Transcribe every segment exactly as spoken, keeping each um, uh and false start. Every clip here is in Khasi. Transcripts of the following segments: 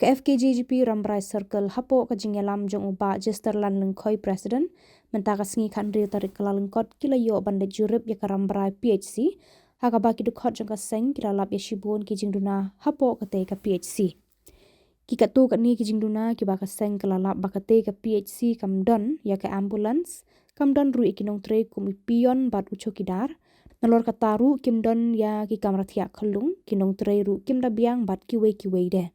Ka F K J G P Rambrai Circle hapoh ka jingïalam jong u Bah Jesterland Lyngkhoi, President, mynta ka sngi khathynriew tarik Kyllalyngkot ki la ïoh ban leit jurip ïa ka Rambrai P H C ha kaba ki dkhot jong ka seng ki la lap ïa shibun ki jingduna hapoh katei ka P H C. Ki katto katne ki jingduna kiba ka seng ka la lap ba katei ka P H C kam don ïa ka ambulance, kam don ruh ïa ki nongtrei kum i peon bad u chowkidar. Nalor kata ruh kim don ïa ki kamra thiah khyllung, ki nongtrei ruh kim da biang bad kiwei kiwei de.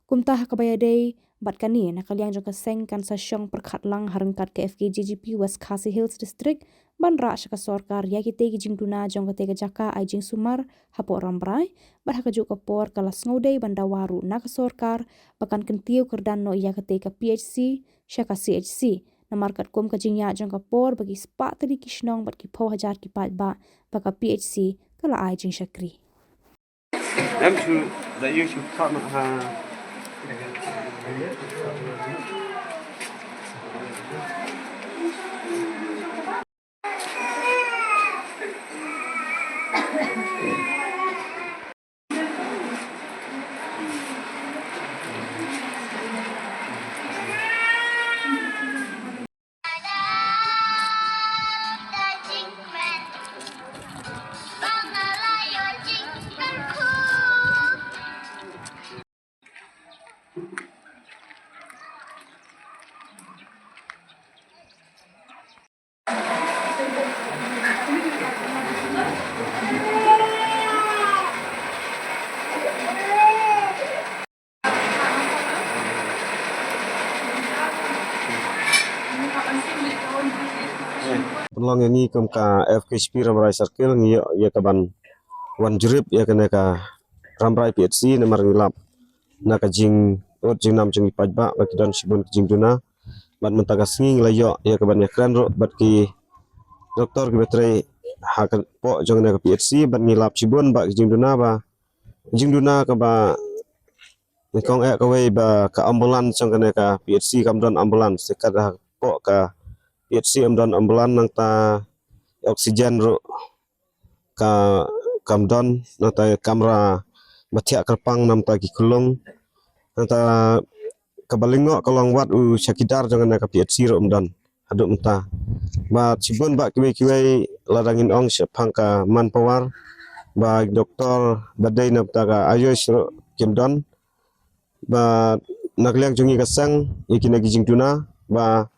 Kumta ha kaba ïadei bad kane, na ka liang jong ka seng kan sa shong pyrkhat lang ha ryngkat ka F K J G P West Khasi Hills District ban rah sha ka sorkar ïa kitei ki jingduna jong katei ka jaka ai jingsumar hapoh Rambrai, bad ha kajuh ka por ka la sngewdei ban dawa ruh na ka sorkar ba kan kyntiew kyrdan noh ïa katei ka P H C sha ka C H C. Namar katkum ka jingïaid jong ka por ba ki spah tylli ki shnong bad ki phew hajar ki paidbah ba ka P H C ka la ai jingshakri. Em shu da yu shu kha ma ha. Pynlong ïa ngi kum ka F K J P Rambrai Circle ngi ïoh ïa ka ban wan jurip ïa kane ka Rambrai P H C namar ngi lap na ka jingud jingnam jong ki paidbah ba ki don shibun ki jingduna. Bad mynta ka sngi ngi la ïoh ïa ka ban ïakren ruh bad ki doktor kiba trei ha ka poh jong kane ka P H C bad ngi lap shibun ba ki jingduna ba jingduna kaba nyngkong eh kawei ba ka ambulance jong kane ka P H C kam don ambulance, te kat ha ka poh ka P H C ym don ambulance, nangta oxygen ruh ka kam don, nangta kamra ba thiah kyrpang namta ki khyllung, nangta kaba lyngngoh ka long wat u chowkidar jong kane ka P H C ruh ym don haduh mynta. Bad shibun ba kiwei kiwei lada ngin ong shaphang ka manpower ba doktor ba dei namta ka AYUSH ruh kim don. Bad na ka liang jong ngi ka seng ïa kine ki jingduna ba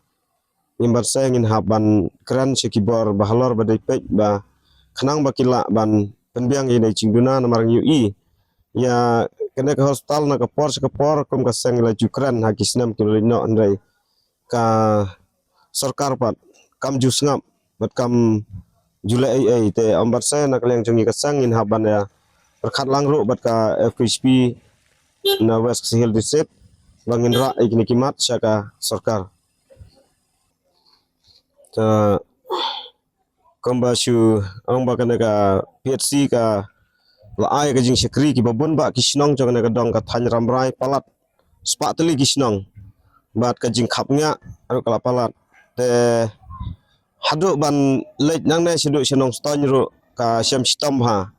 ngim ban seng ngin hap ban kren sha ki bor ba halor ba dei peit ba khnang ba ki lah ban pynbiang ïa kine ki jingduna namar ngi ïohi ïa kane ka hospital na ka por sha ka por kum ka seng la ju kren ha ki snem ki leit noh, hynrei ka sorkar pat kam ju sngap bad kam ju leh ei ei. Te ym ban seng na ka liang jong ngi ka seng ngin hap ban ïa pyrkhat lang ruh bad ka F K J P na West Khasi Hills District ba ngin rah ïa kine ki mat sha ka sorkar. Te kumba shu ong ba kane ka P H C ka la ai ka jingshakri kiba bun ba ki shnong jong kane ka dong ka thaiñ Rambrai palat spah tylli ki shnong bad ka jingkhapngiah ruh ka la palat. Te haduh ban leit nangne shaduh sha Nongstoiñ ruh ka shem shitom bha.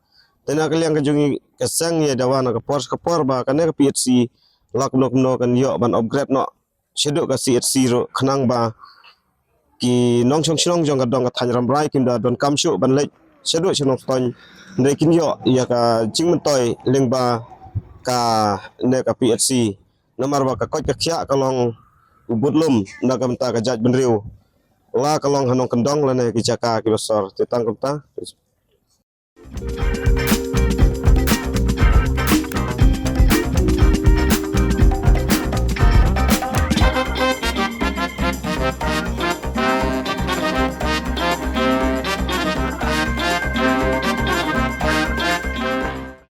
Te na ka liang ka jong ngi ka seng ïa dawa na ka por sha ka por ba kane ka P H C la kumno kumno kan ïoh ban upgrade noh shaduh ka C H C ruh khnang ba ki nongshong shnong jong ka dong ka thaiñ Rambrai kim da donkam shuh ban leit shaduh sha Nongstoiñ, hynrei kin ïoh ïa ka jingmyntoi lyngba kane ka P H C. Namar ba ka koit ka khiah ka long u budlum na ka bynta ka jaitbynriew, la ka long ha nongkyndong lane ki jaka kiba sor. Te tang kumta.